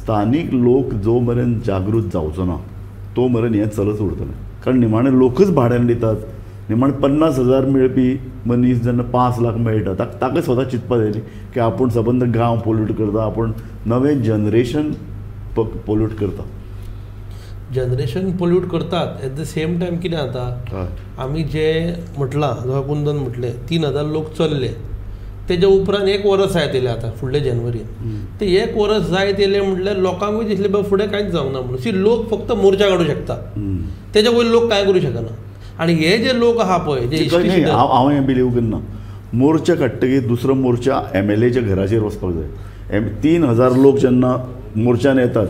स्थानीक लोक जो मेरेन जागृत जावचो ना तो मेरेन हें चलत उरतलें. कारण निमाणे लोकच भाड्यान दितात. निमाणे 50,000 मेळपी मनीस जेन्ना 5 लाख मेळटा ताका स्वता चिंतपा जाय न्ही की आपूण सबंद गांव पोल्यूट करता, आपूण नवें जनरेशन पोल्यूट करता. जनरेशन पोल्यूट करतात. एट the same time कितें जाता, आमी जे म्हटलां जशें कुंदन म्हटलें 3,000 लोक चल्ले, तेज्या उपरांत 1 वरस जायत येयलें आतां फुडले जानेवारीन. ते 1 वरस जायत येयलें म्हटल्यार लोकांकूय दिसलें बाबा फुडें कांयच जावंक ना म्हणून. सी लोक फक्त मोर्चा काडूं शकता, तेज्या वयर लोक कांय करूं शकना. आनी हे जे लोक आहा पळय जे हांव हें बिलीव करना, मोर्चा काडटकीर दुसरो मोर्चा MLAच्या घराचेर वचपाक जाय. 3,000 लोक जेन्ना मोर्चान येतात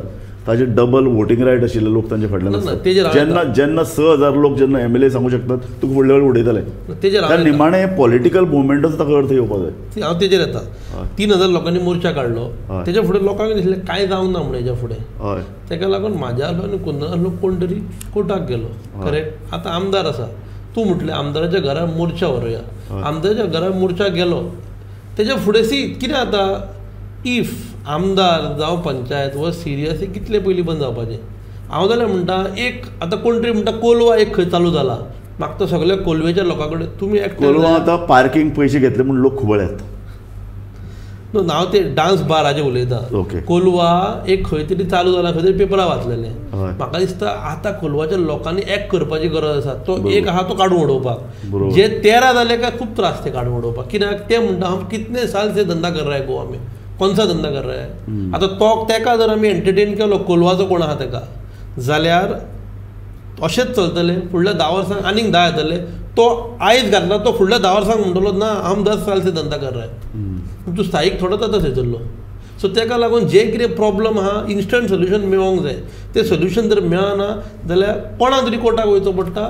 ताजे डबल वोटींग रायट आशिल्ले लोक तांचे फाटल्यान आसतात. जेन्ना जेन्ना 6,000 लोक जेन्ना MLA सांगू शकतात तुका फुडल्या वेळ उडयतले. कारण निमाणे पॉलिटिकल मुवमेंटाचो ताका अर्थ येवपाक जाय. हांव तेजेर येता. 3,000 लोकांनी मोर्चा काडलो, तेज्या फुडें लोकांक दिसलें कांय जावंक ना म्हणून हेज्या फुडें. तेका लागून म्हाज्या आहलो आनी कुंदन आहलो कोण तरी कोर्टाक गेलो. करेक्ट. आतां आमदार आसा, तूं म्हटलें आमदाराच्या घरा मोर्चा व्हरुया, आमदाराच्या घरा मोर्चा गेलो, तेज्या फुडें सी कितें जाता, if आमदार जावं पंचायत व सिरियस कितले पयलीं बंद जावपाचें. हांव जाल्यार म्हणटा एक आतां कोण तरी म्हणटा कोलवा एक खंय चालू जाला, म्हाका तो सगळ्या कोलवेच्या लोकां कडेन तुमी कोलवा आतां पार्किंग पयशे घेतले म्हूण लोक खुबळ्यात. हांव ते डांस बाराचेर उलयता. कोलवा एक खंय तरी चालू जाला, खंय तरी पेपरार वाचलेलें. म्हाका दिसता आतां कोलवाच्या लोकांनी एक करपाची गरज आसा. तो एक आहा तो काडून उडोवपाक, जे 13 जाले काय खूब त्रास ते काडून उडोवपाक. कित्याक ते म्हणटा हम कितने साल से धंदा कर रहा है गोवा में, कोणसा धंदा कर रहा है. आतां तो तेका जर आमी एंटरटेन केलो कोलवाचो कोण आहा तेका, जाल्यार अशेंच चलतलें फुडल्या 10 वर्सांक आनीक 10 येतले. तो आयज घातला तो फुडल्या 10 वर्सांक म्हणटलो ना हम 10 साल से धंदा कर रहा है. तूं स्थायीक थोडोच आतां थंयसरलो. सो तेका लागून जे कितें प्रॉब्लम आहा इन्स्टंट सोल्युशन मेळोंक जाय. तें सोल्युशन जर मेळना जाल्यार कोणा तरी कोर्टाक वयचो पडटा.